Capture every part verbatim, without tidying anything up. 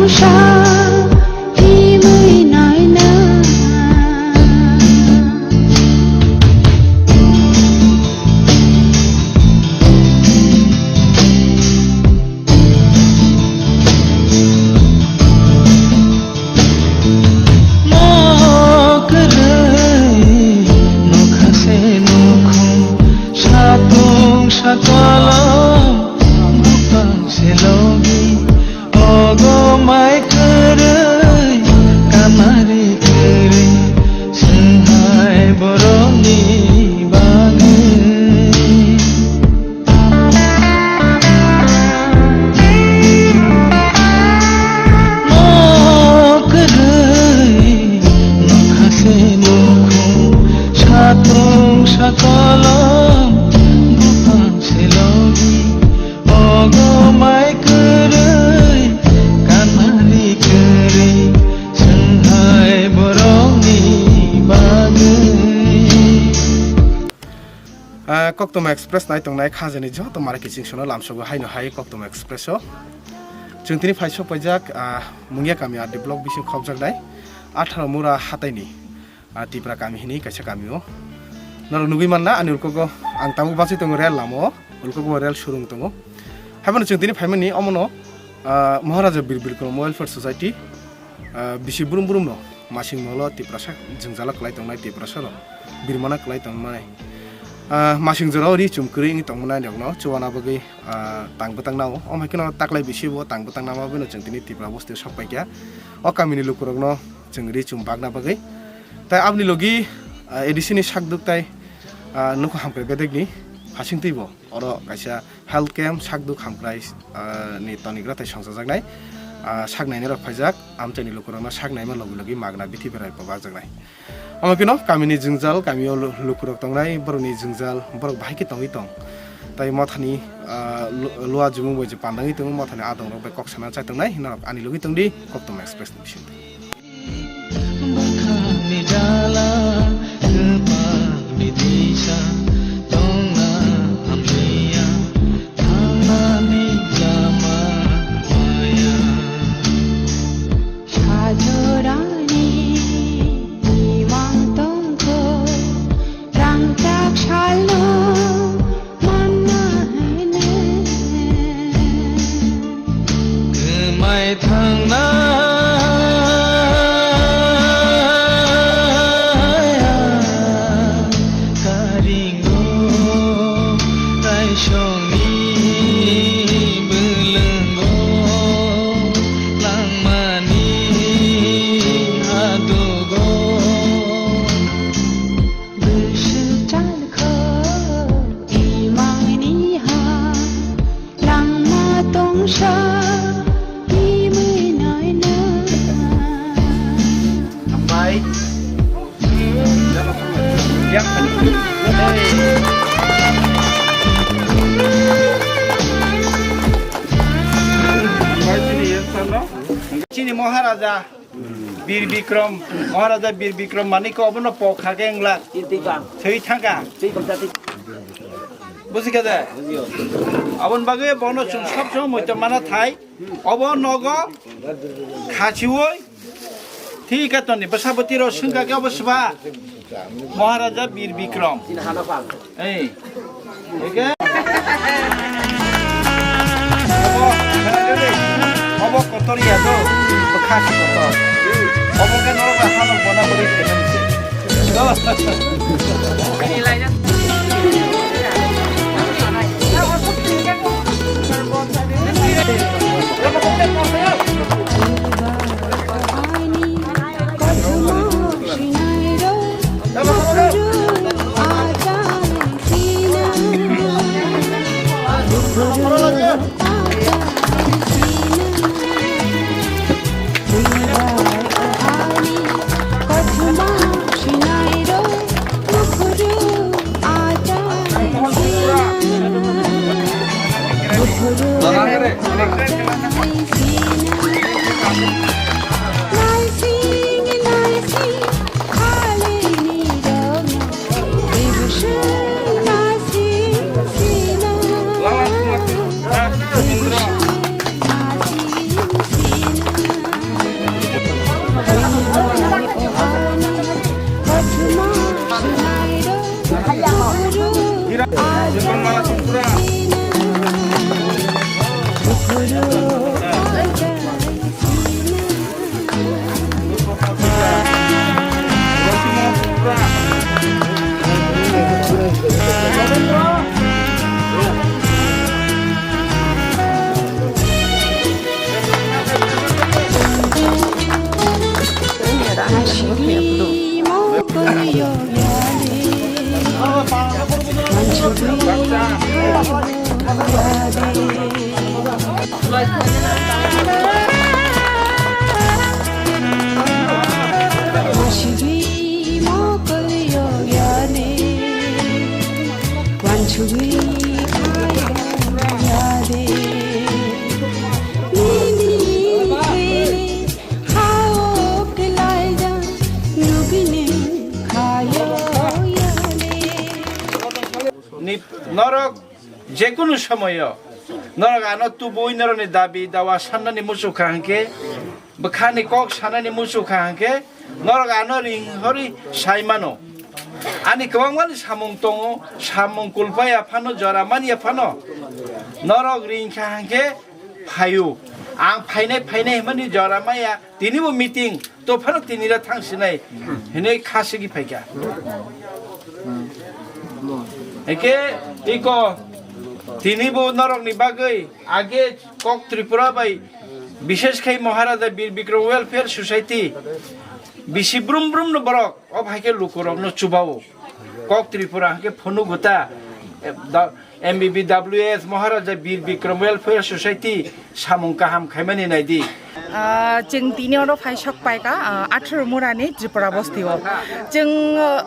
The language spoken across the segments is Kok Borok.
Sa himwi naina. Mo kwrwi nokha se nukhung, satung sakolom buphang se logi. Ogo mai kwrwi, kamari kwrwi, swnghai borokni bagwi. Mo kwrwi, nokha se nukhung, satung sakolom, buphang se logi. Ogo mai kwrwi, kanari kwrwi, swnghai borokni bagwi. Ah, Koktwma Express nai tongnai khajani joto mara kiching sono lamsogo haino hai Koktwma Express o. Chwng tini phai sok paijak, ah, Mungia kami R D block bising khopjaknai atharo mura hataini. Ah, Tipra kami hini kaisa kami o. Norok nugwi manna ani ulkugo ang tabuk bachwi tongo rel lama o, ulkugo rel surung tongo. Haibano chwng tini phaimani omono, ah, Maharaja Bir Bikram Welfare Society, ah, bisi brum brum no masing molo Tiprasa jwngjalo kwlai tongnai Tiprasa rok birmana kwlai tongmani. Ah, masing jorao ri chum kwrwi wngwi tongmani rokno chuana bagwi, ah, tang bwtang nao. Omo hai kheno taklai bisi bo tang bwtang nama bino chwng tini Tipra bosti o sok paikha. O kamini lukurokno chwng ri chum bagna bagwi. Tai aboni logi, ah, A D C ni sakduk tai, ah, nokho hamkrai bedekni hasing twi bo oro kaisa health camp sakduk hamkrai, ah, ni tonigra tai songchajaknai, ah, sak nainai rok phaijak amchaini lukurokno sak naima logi logi magna bithi berai bo bajaknai. Omo kheno kamini jwngjal, kamio lu-, lukurok tongnai, borokni jwngjal, borok bahai khe tongwi tong. Tai mothani, ah, lu-, lua jumung bai je pandangwi tongo, mothani adongrok bai kok sana chai tongnai, norok ani logi tongdi, Koktwma Express ni bisingtwi. Bwkhakni dala kwpalni disa tongna hamliya, thangnani lama maya. Sajorani imang tongkho, rangchak salno manna hene. Kwmai thangnaya karingo, taisongni bwlwngo, langmani hadugo. Bwswk chalkho imangni ha, langma tongsa himwi naina. Hambai. Yang. Hambai chini yang sano. Chini Maharaja. Bir Bikram, Maharaja Bir Bikram Manik obono pok kha khe wngla. Thwi thangkha. Buji kha de? Aboni bagwi bono chwng sob somoi moito mana thai. Obo nogo khachiwi thwi kha toni bwsa bwtwi rok swngkha khe obo swba. Maharaja Bir Bikram. Ei. Oke. Obo, obo kotor ya do. Bekas kotor. Obo ke norok ba hano bona beri kena mesti. Norok jekunu somoyo norok ano tubui norokni dabi dawa sannani muchukha hwnkhe, bwkhani kok sanani muchukha hwnkhe, norok ano ring hori sai mano. Ani kwbangmani samung tongo, samung kulpaya phano, jora manya phano norok ringkha hwnkhe phaio. Ang phainai phainai hwnmani jora maya, tini bo meeting to phano tini ra thang sinai hinwi kha sigi phaikha. Eke iko tini bo norokni bagwi age kok Tripura bai, bishesh khai Maharaja Bir Bikram Welfare Society bisi brum brum no borok o hai khe lukurokno chubao. Kok Tripura hwnkhe phunuk gwta, eh, da-, M B B W S Maharaja Bir Bikram Welfare Society samung kaham khaimani naidi. Ah, chwng tini oro phai sok paikha, ah, atharo murani Tripura bostio. Chwng, ah,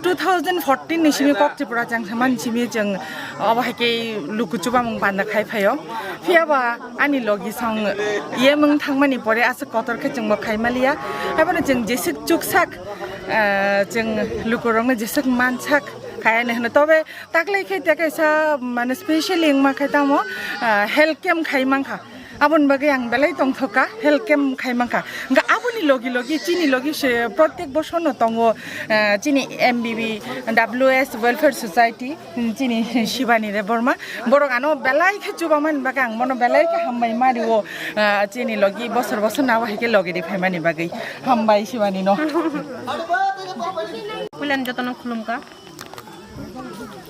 two thousand fourteen ni simi kok Tripura chang samani simi chwng obo hai khe luku chubamung panda khai phaio. Phiya ba ani logi song ye mung thangmani pore aswk kotor khe chwngbo khai maliya. Haibano chwng jeswk chuksak, ah, chwng lukurokno jeswk mansak khaiyani hwno. Tobe taklai khe tei kaisa, mane, specially wngma khe tamo, ah, health camp khai mankha. Aboni bagwi ang belai tongthokha, health camp khai mankha. Hwnkhe aboni logi logi chini logi se protek bosorno tongo, ah, chini M B B W S Welfare Society, chini Shibani Debbarma. Borok ano belai khe chubamani bagwi ang bono belai khe hambai ma rio, ah, chini logi bosor bosor nabo hai khe logi ri phaimani bagwi. Hambai Shibani no. Puilan jotono khulumkha.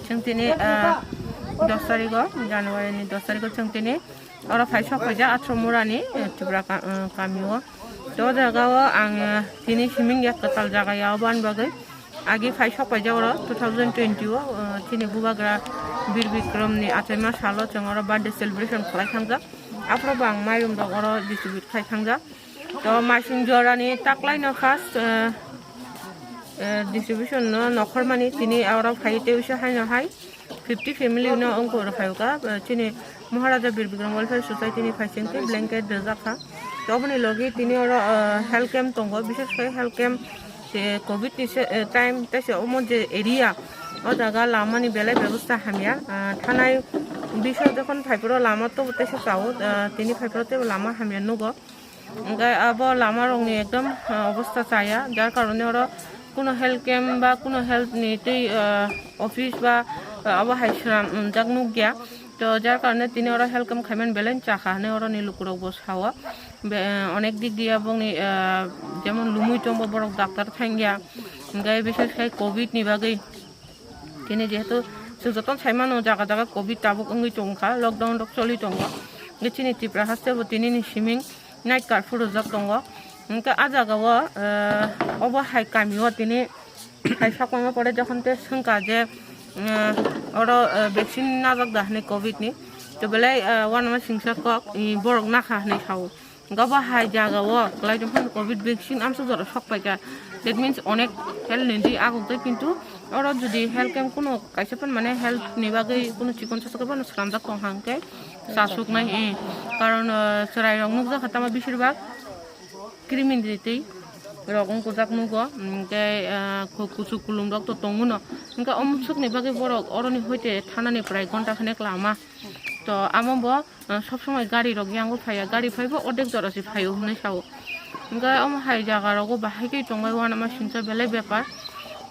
Chwng tini, ah, dos tarigo, January ni dos tarigo chwng tini oro phai sok paijak Athro Murani, eh, Tripura ka-, eh, kamio. To jagao ang, eh, tini siming ya kwtal jaga ya obo ani bagwi. Agi phai sok paijak oro two thousand twenty o, eh, chini bubagra Bir Bikram ni achaima salo chwng oro birthday celebration khlai thangjak. Aphuru bo ang mairum rok oro distribute khai thangjak. To maising jorani taklaino first, eh, eh, distribution no nokhormani tini oro phai tei uisa haino hai fifty family no wngkha oro phai kha, eh, chini Maharaja Bir Bikram Welfare Society ni phaising tei blanket rijak kha. To oboni logi tini oro, eh, health camp tongo, bishes khe health camp se covid ni se, eh, time tei se omo je area o jaga lama ni belai bebosta hamya, ah, thanai bisho jokhon phaiphuru lama tobo tei se chao, ah, tini phaiphuru teibo lama hamya nugo. Hingke abo lama rokni ekdom, ah, obostha chaya, jar karone oro kuno health camp ba kuno health ni tei, ah, office ba, ah, abo hai swnam wngjak nukya. To jar karone tini oro health camp khaimani belai chakha hinui oroni lukurok bo sao. Be, ah, onek dik diya bongni, ah, jemon lumui tongbo borok doctor thangya, hingke bises khai covid ni bagwi. Tini jehetu chwng jotono sai mano, jaga jaga covid tabuk wngwi tongkha, lockdown rok choli tongo. Hingke chini Tripura haste bo tini ni siming night curfew rwjak tongo. Hingke ah jaga o, eh, obo hai kami o tini hai sakwangma pore jokhon te swngkha je, eh, oro, eh, vaccine najak da hinui covid ni, to belai, eh, uanama singsa kok, eh, borok nakha hinui sao. Gabo hai jaga o kwlai tong phano covid vaccine amsa jora sok paikha. That means onek health ni di aguk tei, kintu oro jodi health camp kuno kaisa phan mane health ni bagwi kuno chikon sasok phano swnamjak tong hang khe chasuk nai, eh. Karon, eh, chwrai rok nukjakha tamo bisir bak krimi ni twi rok wng kujak nugo, hwnkhe, eh, ku-, kuchuk kulum rok to tongo no. Hwnkhe omo swkni bagwi borok oroni hoite thanani prai gonta khanek lama. To amo bo, ah, sob somoi gari rok yango phaiya, gari phaibo ordek jora se phaio hinui sao. Hingke omo hai jaga rogo bahai khe tongbai uanama singsa belai bepar.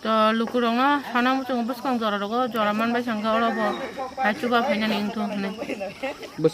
To lukurokno sana muchungo bwskang jora rogo jora manbai sangkhe oro bo hai chuba phainani wngthung hinui. Bwskang